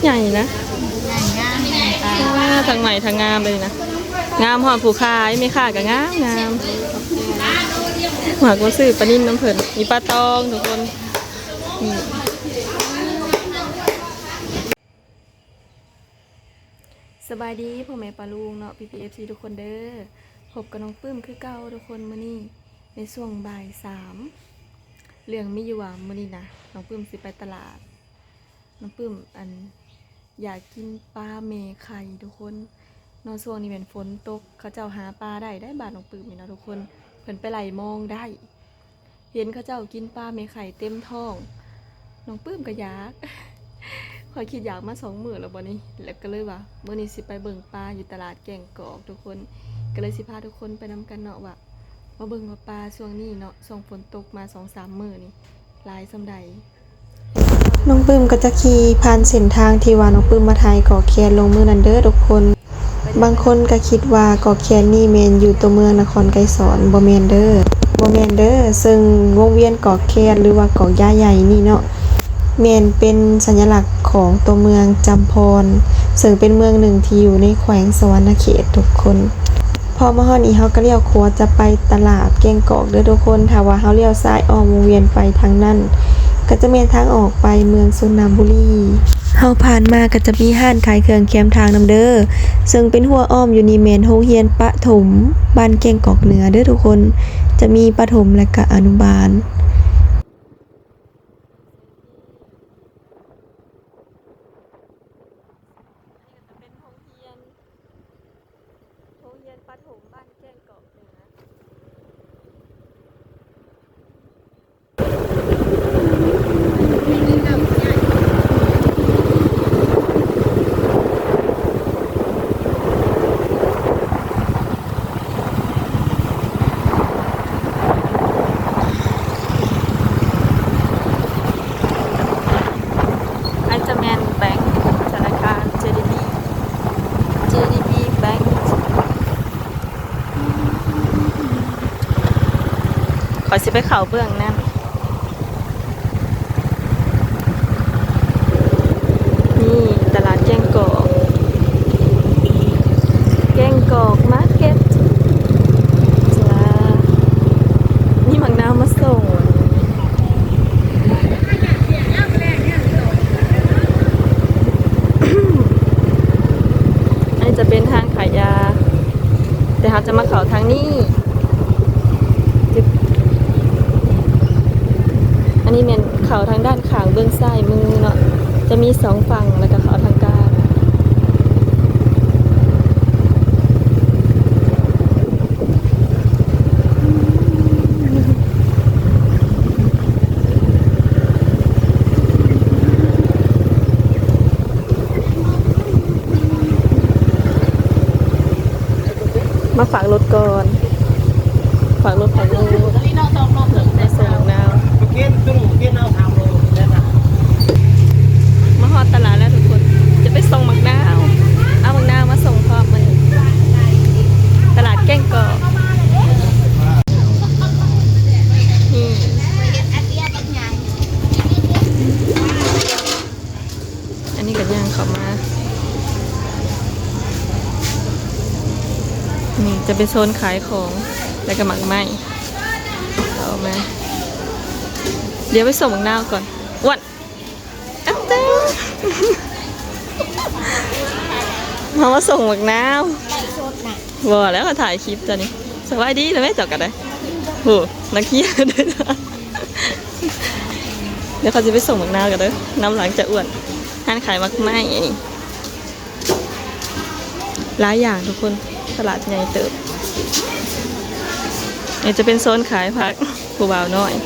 ໃຫຍ່ນະ ອ່າ ທັງໃໝ່ທັງງາມເລີຍນະ ງາມຮອດຜູ້ຂາຍ ແມ່ຄ້າກໍງາມໆ. ຫາກມາຊື້ປານິນນຳເພິ່ນ ມີປາຕອງທຸກຄົນ. ນີ້ ສະບາຍດີພໍ່ແມ່ປ້າລຸງເນາະ ພີ່ໆ ເອັຟຊີ ທຸກຄົນເດີ ພົບກັບນ້ອງປຶ້ມຄືເກົ່າທຸກຄົນ. ມື້ນີ້ໃນຊ່ວງບ່າຍສາມ ເລື່ອງມີຢູ່ວ່າມື້ນີ້ນະ ນ້ອງປຶ້ມຊິໄປຕະຫຼາດ ນ້ອງປຶ້ມ ອັນ ຢາກກິນປາແມ່ໄຂ່ທຸກຄົນເນາະ. ຊ່ວງນີ້ແມ່ນຝົນຕົກ ເຂົາເຈົ້າຫາປາໄດ້ໄດ໋ ບ້ານນ້ອງປຶ້ມນີ້ເນາະທຸກຄົນ ເພິ່ນໄປໄລ່ມອງໄດ້. ເຫັນເຂົາເຈົ້າກິນປາແມ່ໄຂ່ເຕັມທ້ອງ ນ້ອງປຶ້ມກໍຢາກ ຂ້ອຍຄິດຢາກມາສອງມື້ແລ້ວບັດນີ້ ແລ້ວກໍເລີຍວ່າ ມື້ນີ້ຊິໄປເບິ່ງປາຢູ່ຕະຫຼາດແກ້ງກອກທຸກຄົນ ກໍເລີຍຊິພາທຸກຄົນໄປນຳກັນເນາະ ວ່າມາເບິ່ງວ່າປາຊ່ວງນີ້ເນາະ ຊ່ວງຝົນຕົກມາສອງສາມມື້ນີ້ຫຼາຍສ່ຳໃດ. ນ້ອງປຶ້ມກໍຈະຂີ່ຜ່ານເສັ້ນທາງທີ່ວ່ານ້ອງປຶ້ມມາຖ່າຍກອກແຄນລົງມື້ນັ້ນເດີທຸກຄົນ. ບາງຄົນກໍຄິດວ່າກອກແຄນນີ້ແມ່ນຢູ່ຕົວເມືອງນະຄອນໄກສອນ ບໍ່ແມ່ນເດີ ບໍ່ແມ່ນເດີ ເຊິ່ງວົງວຽນກອກແຄນ ຫຼືວ່າກອກຢາໃຫຍ່ນີ້ເນາະ ແມ່ນເປັນສັນຍະລັກຂອງຕົວເມືອງຈຳພອນ ເຊິ່ງເປັນເມືອງໜຶ່ງທີ່ຢູ່ໃນແຂວງສະຫວັນນະເຂດທຸກຄົນ. ພໍມາຮອດນີ້ເຮົາກໍລ້ຽວຂວາຈະໄປຕະຫຼາດແກ້ງກອກເດີທຸກຄົນ. ຖ້າວ່າເຮົາລ້ຽວຊ້າຍອ້ອມວົງວຽນໄປທາງນັ້ນ ກໍຈະແມ່ນທາງອອກໄປເມືອງຊົນນະບູລີ. ເຮົາຜ່ານມາກໍຈະມີຮ້ານຂາຍເຄື່ອງແຄມທາງນຳເດີ ເຊິ່ງເປັນຮົ້ວອ້ອມຢູ່ນີ້ແມ່ນໂຮງຮຽນປະຖົມບ້ານແກ້ງກອກເໜືອເດີທຸກຄົນ ຈະມີປະຖົມ ແລະກະອະນຸບານ. ໂຮງຮຽນປະຖົມບ້ານແກ້ງກອກເໜືອ. ອັນຈະແມ່ນແບັງ ທະນາຄານ ເຈດີບີ ເຈດີບີ ແບັງ. ຂ້ອຍຊິໄປເຂົ້າເບື້ອງນັ້ນ. ນີ້ຕະຫຼາດແກ້ງກອກ ແກ້ງກອກມາເກັດ ຈ້າ ມີໝາກນາວມາສົ່ງ. ອັນນີ້ຈະເປັນຮ້ານຂາຍຢາ ແຕ່ເຮົາຈະມາເຂົ້າທາງນີ້. ອັນນີ້ແມ່ນເຂົ້າທາງດ້ານຂ້າງເບື້ອງຊ້າຍມືເນາະ ຈະມີສອງຝັ່ງ ແລ້ວກໍເຂົ້າທາງກາງ. ມາຝາກລົດກ່ອນ ຝາກລົດ ຝາກລົດ ໄດ້ສົ່ງນາວ. ມາຮອດຕະຫຼາດແລ້ວທຸກຄົນ ຈະໄປສົ່ງໝາກນາວ ເອົາໝາກນາວມາສົ່ງພ້ອມມື້ນີ້ ຕະຫຼາດແກ້ງກອກ. ນີ້ ອັນນີ້ກໍຍ່າງເຂົ້າມາ ນີ້ຈະເປັນໂຊນຂາຍຂອງ ແລ້ວກໍໝາກໄມ້ ເຂົ້າມາ. ດຽວໄປສົ່ງໝາກນາວກ່ອນ ອ້ວນ ອັດເຕີ ເຮົາມາສົ່ງໝາກນາວ ບໍ່ແລ້ວ ເຂົາຖ່າຍຄລິບຕົວນີ້. ສະບາຍດີແລ້ວແມ່ເຈົ້າກໍໄດ້ ໂຫ ນັກຮຽນ ດຽວເຂົາຊິໄປສົ່ງໝາກນາວກັນເດີ ນຳຫຼັງຈາອ້ວນ. ຮ້ານຂາຍໝາກໄມ້ນີ້ ຫຼາຍຢ່າງທຸກຄົນ ຕະຫຼາດໃຫຍ່ເຕີບ. ນີ້ຈະເປັນໂຊນຂາຍຜັກ ຜູ້ບ່າວນ້ອຍ. ນີ້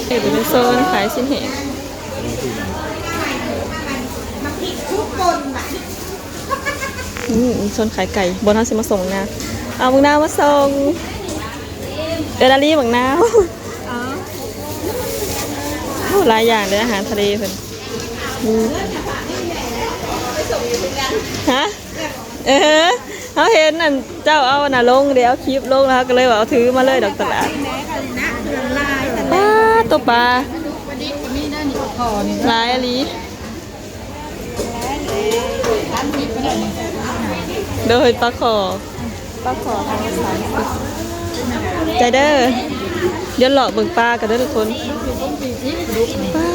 ຈະເປັນໂຊນຂາຍຊີ້ນແຫ້ງ. ນີ້ໂຊນຂາຍໄກ່ ບ່ອນເຮົາຊິມາສົ່ງໝາກນາວ ເອົາໝາກນາວມາສົ່ງ ເອີນາລີໝາກນາວ. ໂອ້ ຫຼາຍຢ່າງເດີ ອາຫານທະເລເພິ່ນ. ຮະ ເອີ ເຮົາເຫັນອັນເຈົ້າເອົາອັນນະລົງເດ ເອົາຄລິບລົງ ແລ້ວເຮົາກໍເລີຍວ່າເອົາຖືມາເລີຍດອກຕະຫຼາດ. ເຄື່ອງລາຍ ຕະຫຼ ຕົກປາ ຫຼາຍອີ່ຫຼີ. ໂດຍ ປາຂໍ ປາຂໍທາງລະສາມສິບ ໃຈເດີ. ດຽວເລາະເບິ່ງປາກັນເດີທຸກຄົນ. ປາ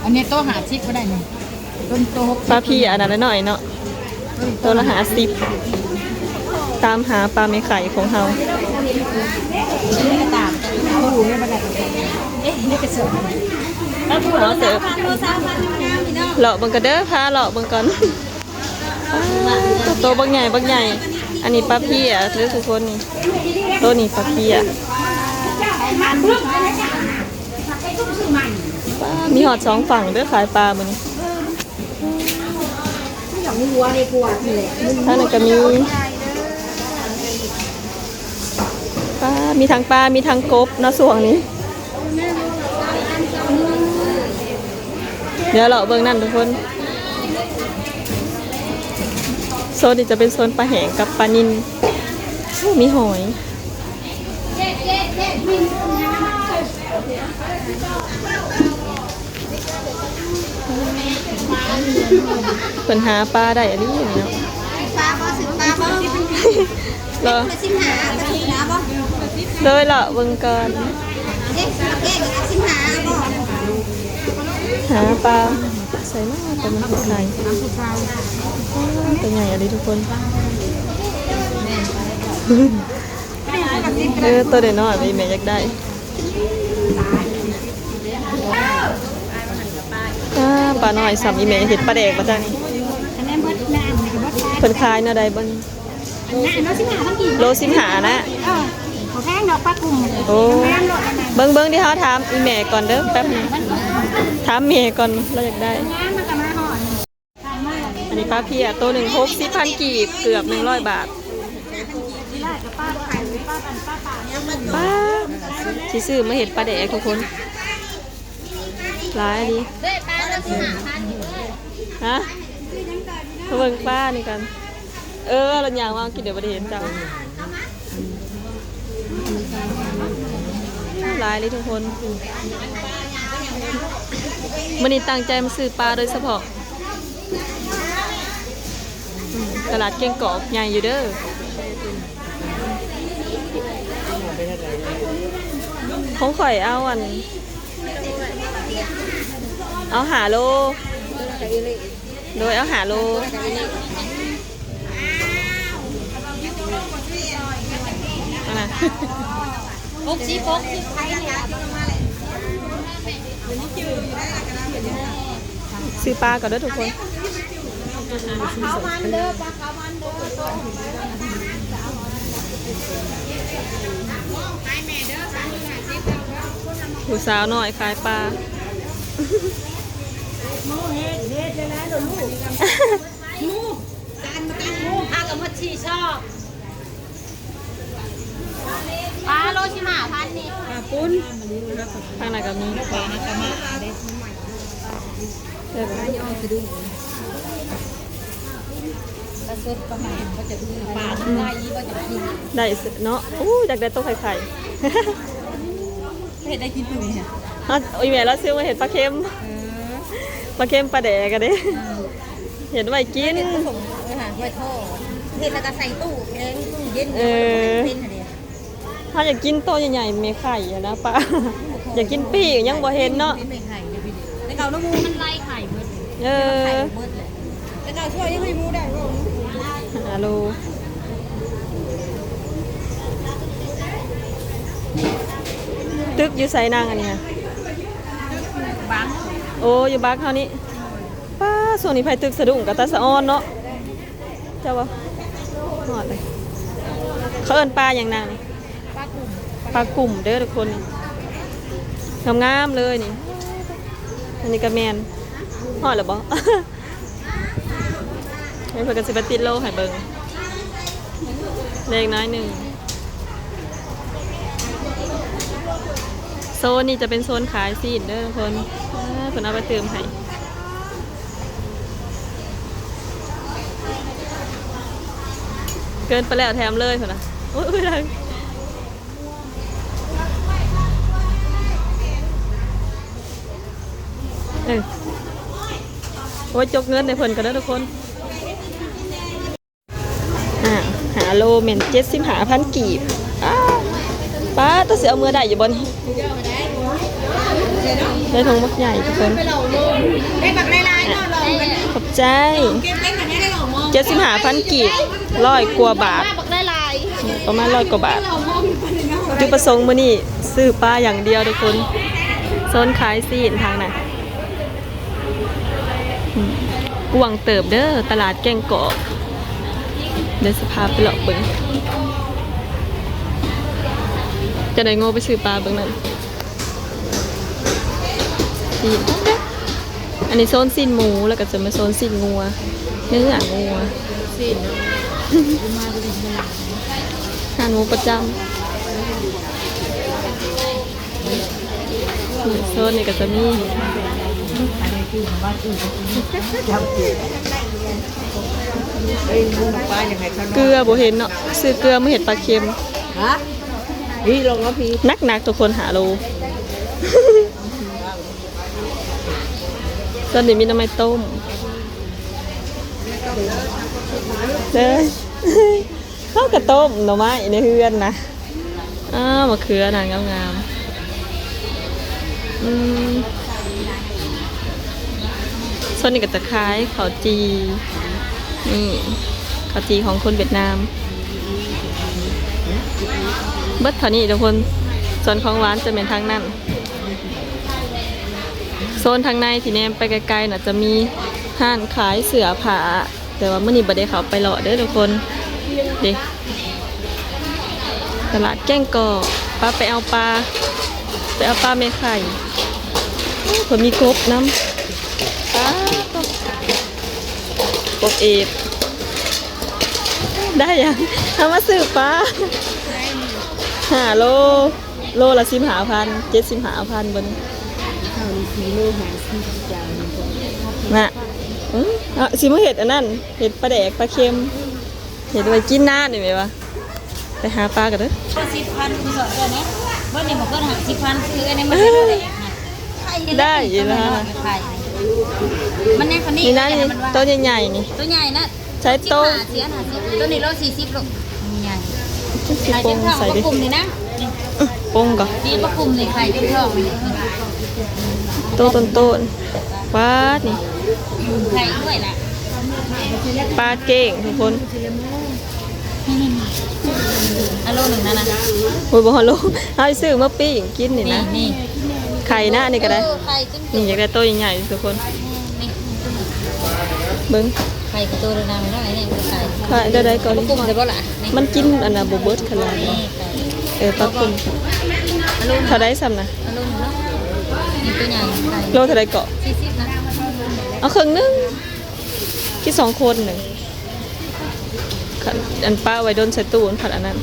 ອັນນີ້ໂຕຫ້າສິບກໍໄດ້ນີ້ ໂຕ ໂຕຫົກສິບ ປາພີ້ອັນນັ້ນນ້ອຍໆເນາະ. ໂຕລະຫ້າສິບ ຕາມຫາປາແມ່ໄຂ່ຂອງເຮົາ. ເລາະເບິ່ງກັນເດີ ພາເລາະເບິ່ງກ່ອນ. ໂຕບັກໃຫຍ່ ບັກໃຫຍ່. ອັນນີ້ປາເພຍເດີທຸກຄົນນີ້. ໂຕນີ້ປາເພຍ. ປາ ມີຮອດສອງຝັ່ງເດີ ຂາຍປາມື້ນີ້. ທາງນັ້ນກໍມີ ປາ ມີທັງປາ ມີທັງກົບເນາະຊ່ວງນີ້. ດຽວເລາະເບິ່ງນັ້ນທຸກຄົນ. ໂຊນນີ້ຈະເປັນໂຊນປາແຫ້ງກັບປານິນ. ໂອ້ ມີຫອຍ. ເພິ່ນຫາປາໄດ້ອີ່ຫຼີເນາະ. ປາບໍ່ ຊື້ປາບໍ່? ລະ ລະສິບຫ້າ ລະສິບຫ້າບໍ່? ໂດຍ ເລາະເບິ່ງກ່ອນ. ເອ໊ະ ລະສິບຫ້າບໍ່? ຫາປາໃສ່ມາ ປາມັນຂາຍ. ໂອ້ ໂຕໃຫຍ່ອີ່ຫຼີທຸກຄົນ. ເອີ ໂຕນ້ອຍໆ ອີ່ແມ່ຢາກໄດ້. ອາ ປານ້ອຍ ສ່ຳອີ່ແມ່ເຮັດປາແດກບໍ່ຈັກນີ້. ອັນນັ້ນເບິດນະ ອັນນີ້ກໍເບິດ. ເພິ່ນຂາຍແນວໃດບໍ່ນີ້? ອັນນັ້ນໂລສິບຫ້າພັນກີບ ໂລສິບຫ້ານະ. ເອີ ບໍ່ແພງດອກປາກຸ້ມ. ໂອ້ ແມ່ນໂລດ. ເບິ່ງໆ ດຽວເຮົາຖາມອີ່ແມ່ກ່ອນເດີ ແປັບໜຶ່ງ. ຖາມແມ່ກ່ອນ ລາວຢາກໄດ້. ງາມ ມັນກໍມາຮອດ. ອັນນີ້ປາເພຍ ໂຕໜຶ່ງຫົກສິບພັນກີບ ເກືອບໜຶ່ງຮ້ອຍບາດ. ປາ ຊິຊື້ມາເຮັດປາແດກທຸກຄົນ. ຫຼາຍອີ່ຫຼີ. ຮະ ມາເບິ່ງປານີ້ກັນ. ເອີ ລົດຍ່າງມາກິນ ດຽວບໍ່ໄດ້ເຫັນເຈົ້າ. ຫຼາຍເລີຍທຸກຄົນ. ມື້ນີ້ຕັ້ງໃຈມາຊື້ປາໂດຍສະເພາະ. ອືມ ຕະຫຼາດກຽງກອກໃຫຍ່ຢູ່ເດີ. ຂອງຂ້ອຍເອົາອັນ ເອົາຫ້າໂລ. ໂດຍ ເອົາຫ້າໂລ. ອັນນະ ຫົກສິບ ຫົກສິບ ໄປເລີຍ. ຊື້ປາກ່ອນເດີທຸກຄົນ. ເອົາມັນເດີ ປາ ຜູ້ສາວນ້ອຍຂາຍປາ. ປາໂລສິບຫ້າພັນນີ້ ປາປຸ້ນ. ທາງນັ້ນກໍມີປາ ປາສະດຸ້ງ ປາສະດົດ ປາຫາ ປາຈະມີ ປາໄດ້ ປາຈະກິນ ໄດ້ເນາະ. ໂອ້ ຢາກໄດ້ໂຕໄຂ່ໆ. ເຮັດໄດ້ກິນປຶ້ງນີ້. ເຮົາ ອີ່ແມ່ລາວຊື້ມາເຮັດປາເຄັມ. ເອີ ປາເຄັມປາແດກກະເດ້. ເອີ ເຮັດໄວ້ກິນ ເຮັດຜົມ ເອີ ຫາ ໄວ້ທອດ ເຮັດແລ້ວກໍໃສ່ຕູ້ແຂງ ຕູ້ເຢັນ. ເອີ ເປັນຫັ້ນເດ້. ເຮົາຢາກກິນໂຕໃຫຍ່ໆ ແມ່ໄຂ່ຫັ້ນນະ ປາ ຢາກກິນປີ້ ຍັງບໍ່ເຫັນເນາະ. ແຕ່ເກົ່ານ້ຳມູມັນໄລ່ໄຂ່ເບິດ. ເອີ ໄຂ່ເບິດ. ແຕ່ເກົ່າຊ່ວຍຍັງໃຫ້ໝູໄດ້ບໍ່? ຮາໂລ ຕຶກຢູ່ໃສນາງອັນນີ້? ບັກ. ໂອ້ ຢູ່ບັກເຮົານີ້. ປ້າ ຊ່ວງນີ້ໃຜຕຶກສະດຸ້ງກະຕາສະອອນເນາະ. ເຈົ້າບໍ່ ຮອດເລີຍ. ເຂົາເອີ້ນປາຫຍັງນາງນີ້? ປາກຸ້ມ. ປາກຸ້ມເດີທຸກຄົນ. ງາມໆເລີຍນີ້. ອັນນີ້ກະແມ່ນ. ຮອດແລ້ວບໍ່? ແມ່ນ ເພິ່ນກະຊິມາຕິດໂລໃຫ້ເບິ່ງເລັກນ້ອຍໜຶ່ງ. ໂຊນນີ້ຈະເປັນໂຊນຂາຍຊີ້ນເດີທຸກຄົນ. ເພິ່ນເອົາໄປຕື່ມໃຫ້. ເກີນໄປແລ້ວແຖມເລີຍພຸ້ນນະ. ໂອ້ຍ ໂອ້ຍ ດັງ. ໂອ້ຍ ຈົກເງິນໃຫ້ເພິ່ນກ່ອນເດີທຸກຄົນ. ອ່າ ຫ້າໂລແມ່ນເຈັດສິບຫ້າພັນກີບ. ອ້າ ປ້າດ ໂຕຊິເອົາເມືອໄດ້ຢູ່ບໍ່ນີ້? ໄດ້ຖົງບັກໃຫຍ່ທຸກຄົນ. ຂອບໃຈ. ເຈັດສິບຫ້າພັນກີບ ຮ້ອຍກວ່າບາດ ປະມານຮ້ອຍກວ່າບາດ. ຈຸດປະສົງມື້ນີ້ຊື້ປາຢ່າງດຽວທຸກຄົນ. ໂຊນຂາຍຊີ້ນທາງນັ້ນ. ອືມ ກວ້າງເຕີບເດີ ຕະຫຼາດແກ້ງກອກ. ດຽວຊິພາໄປເລາະເບິ່ງ. ຈະໄດ້ໂງ່ໄປຊື້ປາເບິ່ງນັ້ນ. ຊີ້ນ ອັນນີ້ໂຊນຊີ້ນໝູ ແລ້ວກໍຈະມາໂຊນຊີ້ນງົວ ເນື້ອງົວ ຊີ້ນ ຮ້ານໝູປະຈຳ. ນີ້ ໂຊນນີ້ກໍຈະມີ ເກືອບໍ່ເຫັນເນາະ ຊື້ເກືອມາເຮັດປາເຄັມ. ຮະ? ນີ້ລອງເອົາພີ້ ໜັກໆ ທຸກຄົນ ຫ້າໂລ. ໂຊນນີ້ມີໜໍ່ໄມ້ຕົ້ມເດີ. ເຮົາກໍຕົ້ມໜໍ່ໄມ້ໃນເຮືອນນະ. ອ້າວ ມະເຂືອນະ ງາມໆ. ອືມ ໂຊນນີ້ກໍຈະຂາຍເຂົ້າຈີ່. ນີ້ ເຂົ້າຈີ່ຂອງຄົນຫວຽດນາມ. ເບິດເທົ່ານີ້ທຸກຄົນ. ສ່ວນຂອງຫວານຈະແມ່ນທາງນັ້ນ. ໂຊນທາງໃນທີ່ແນມໄປໄກໆ ນະ ຈະມີຮ້ານຂາຍເສື້ອຜ້າ. ແຕ່ວ່າມື້ນີ້ບໍ່ໄດ້ເຂົ້າໄປເລາະເດີທຸກຄົນ. ເດ້ ຕະຫຼາດແກ້ງກອກ. ປ້າໄປເອົາປາ ໄປເອົາປາແມ່ໄຂ່. ໂອ້ ເພິ່ນມີກົບນຳ. ປ້າ ກົບເອບ. ໄດ້ຫຍັງ? ເຮົາມາຊື້ປາ ຫ້າໂລ. ໂລລະສິບຫ້າພັນ ເຈັດສິບຫ້າພັນ ເບິ່ງ. ເຂົ້ານີ້ສີ່ໂລຫ້າສິບ ຈານນະ. ອືມ ເອົາ ຊິມາເຮັດອັນນັ້ນ ເຮັດປາແດກປາເຄັມ ເຮັດໄວ້ກິນນານນີ້ແມ່ນບໍ່? ໄປຫາປາກັນເດີ. ສິບພັນ ຊື້ເອື້ອຍແດ່. ເບິ່ງນີ້ ບໍ່ເກີນຫ້າສິບພັນ ຊື້ເອື້ອຍແດ່. ມາເຮັດເທົ່າໃດນະ? ໄຂ່ ໄດ້ຢູ່ແລ້ວ. ມັນຍັງ ນີ້ນະ ນີ້ ມັນວ່າ ໂຕໃຫຍ່ໆ ນີ້ ໂຕໃຫຍ່ນະ. ໃສ່ໂຕ ສິບຫ້າ ເສຍນ ຫ້າສິບ ໂຕນີ້ໂລສີ່ສິບລູກ ໃຫຍ່. ຊິປົງໃສ່ດິ ປະກຸມນີ້ນະ. ອື ປົງກ່ອນ ນີ້ປະກຸມນີ້ ໄຂ່ເຕັມທ້ອງນີ້. ໂຕຕົ້ນໆ ປາດນີ້ ໄຂ່ດ້ວຍລະ ປາເກ້ງທຸກຄົນ. ອາໂລໜຶ່ງນັ້ນນະ. ໂອ້ຍ ບໍ່ຮອດໂລ ເຮົາຊິຊື້ມາປີ້ງກິນນີ້ນະ. ນີ້ ໄຂ່ນະ ອັນນີ້ກໍໄດ້. ເອີ ໄຂ່ ນີ້ຢາກໄດ້ໂຕໃຫຍ່ໆ ທຸກຄົນ. ນີ້ ເບິ່ງ ໄຂ່ກະໂຕລະນຳເນາະ. ອັນນີ້ໄຂ່ ໄຂ່ໄດ້ໆ ກໍ ປະກຸມໄດ້ບໍ່ລະ? ນີ້ ມັນກິນອັນນ່າບໍ່ເບິດຂະໜາດ. ນີ້ ເອີ ປາກຸມ. ອາໂລ ເທົ່າໃດຊ້ຳນະ? ອາໂລເນາະ. ນີ້ໂຕໃຫຍ່ ໄຂ່ ໂລເທົ່າໃດເກາະ? ສີ່ສິບນະ. ເອົາເຄິ່ງໜຶ່ງ ກິນສອງຄົນໜຶ່ງ. ອັນປະໄວ້ດົນໃສ່ຕູ້ ມັນພັດອັນນັ້ນ.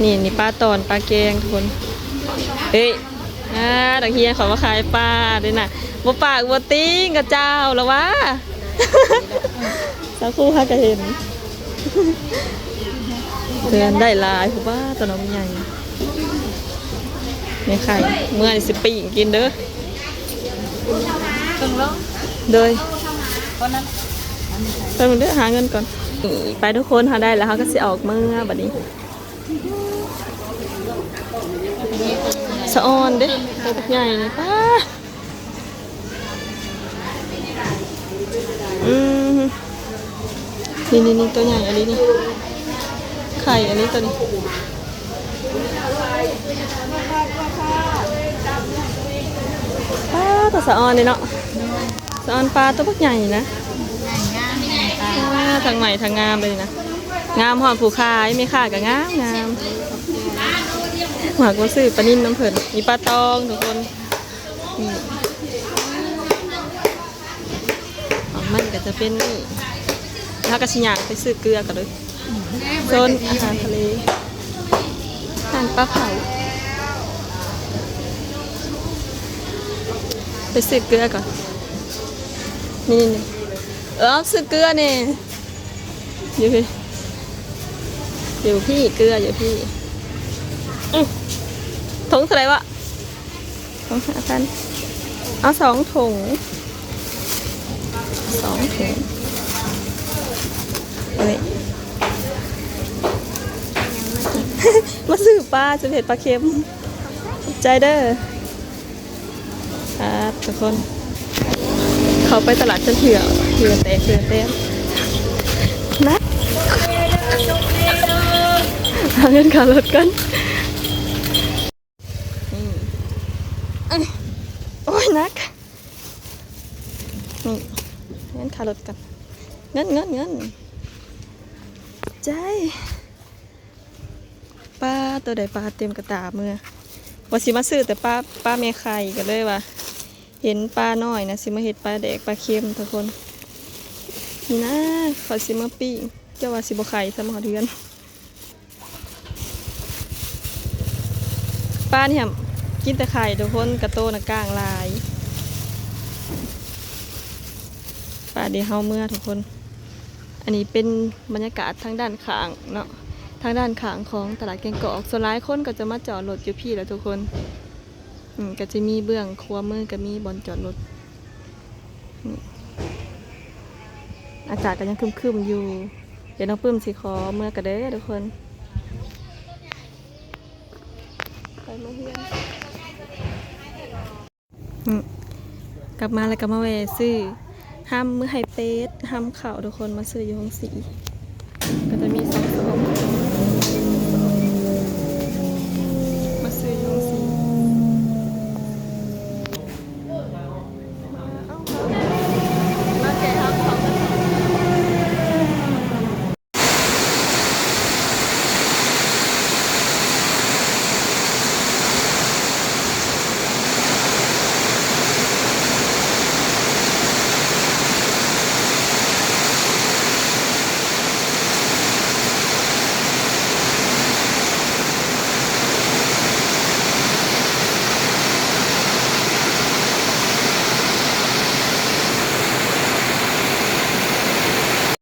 ນີ້ ນີ້ປາຕອນ ປາແກງທຸກຄົນ. ເອີຍ ອ່າ ນັກຮຽນເຂົາມາຂາຍປາເດ້ນະ. ບໍ່ປາກບໍ່ຕິງກັບເຈົ້າລະຫວາ. ສາວຄູຫາກະເຫັນ ເພິ່ນໄດ້ຫຼາຍພຸ້ນຫວາ ຕອນນ້ອງໃຫຍ່. ແມ່ໄຂ່ ເມື່ອນີ້ຊິປີ້ງກິນເດີ. ເບິ່ງໂລ ໂດຍ ເບິ່ງເດີ ຫາເງິນກ່ອນ. ໄປທຸກຄົນ ເຮົາໄດ້ແລ້ວ ເຮົາກໍຊິອອກເມືອບັດນີ້. ສະອອນເດ້ ໂຕບັກໃຫຍ່ນີ້ ປ້າ. ອືມ ນີ້ໆໆ ໂຕໃຫຍ່ອີ່ຫຼີນີ້ ໄຂ່ອີ່ຫຼີໂຕນີ້. ປ້າ ຕາສະອອນເດ້ເນາະ ສະອອນປາໂຕບັກໃຫຍ່ນະ. ອ່າ ທັງໃໝ່ທັງງາມເລີຍນະ ງາມຮອດຜູ້ຂາຍ ແມ່ຄ້າກໍງາມໆ. ຫາກວ່າຊື້ປານິນນຳເພິ່ນ ມີປາຕອງທຸກຄົນ. ນີ້ ຂອງມັນກໍຈະເປັນນີ້ ເຮົາກໍຊິຍ່າງໄປຊື້ເກືອກັນເລີຍ. ໂຊນອາຫານທະເລ ຮ້ານປາເຜົາ ໄປຊື້ເກືອກ່ອນ. ນີ້ໆ ເອີ ເອົາຊື້ເກືອແດ່. ຢູ່ພີ້ ຢູ່ພີ້ ເກືອຢູ່ພີ້. ອື ຖົງເທົ່າໃດວະ? ໂອ້ ຫ້າພັນ. ເອົາສອງຖົງ ສອງຖົງ ເອີຍ ມາຊື້ປາ ຈະເຮັດປາເຄັມ ຂອບໃຈເດີ. ອ່າ ທຸກຄົນ ເຂົ້າໄປຕະຫຼາດຈັກເທື່ອ ເຫື່ອແຕກ ເຫື່ອແຕກ ນະ ຫາເງິນຄ່າລົດກ່ອນ. ນີ້ ໂອ້ຍ ໜັກ ນີ້ ເງິນຄ່າລົດກ່ອນ ເງິນ ເງິນ ເງິນ ໃຈ ປາ ໂຕໃດປາເຕັມກະຕາເມືອ ວ່າຊິມາຊື້ແຕ່ປາ ປາແມ່ໄຂ່ ກໍເລີຍວ່າເຫັນປານ້ອຍນະ ຊິມາເຮັດປາແດກປາເຄັມ ທຸກຄົນ. ນີ້ນະ ຂ້ອຍຊິມາປີ້ງ ເຈົ້າວ່າຊິບໍ່ໄຂ່ຊ້ຳ ມາຮອດເຮືອນ. ປານີ້ຫຳ ກິນແຕ່ໄຂ່ທຸກຄົນ ກະໂຕນະກ້າງຫຼາຍ. ປາ ດຽວເຮົາເມືອທຸກຄົນ. ອັນນີ້ເປັນບັນຍາກາດທາງດ້ານຂ້າງເນາະ ທາງດ້ານຂ້າງຂອງຕະຫຼາດແກ້ງກອກ. ສ່ວນຫຼາຍຄົນກໍຈະມາຈອດລົດຢູ່ພີ້ແຫຼະທຸກຄົນ. ອືມ ກໍຈະມີເບື້ອງຂວາມືກໍມີບ່ອນຈອດລົດ. ອາກາດກໍຍັງຄຶມໆຢູ່. ດຽວນ້ອງປຶ້ມຊິຂໍເມືອກະເດີທຸກຄົນ. ໄປມາເຮືອນ ອືມ ກັບມາແລ້ວກໍມາແວ່ຊື້ຮຳມື້ໃຫ້ເປັດ ຮຳເຂົ້າທຸກຄົນ ມາຊື້ຢູ່ໂຮງສີ.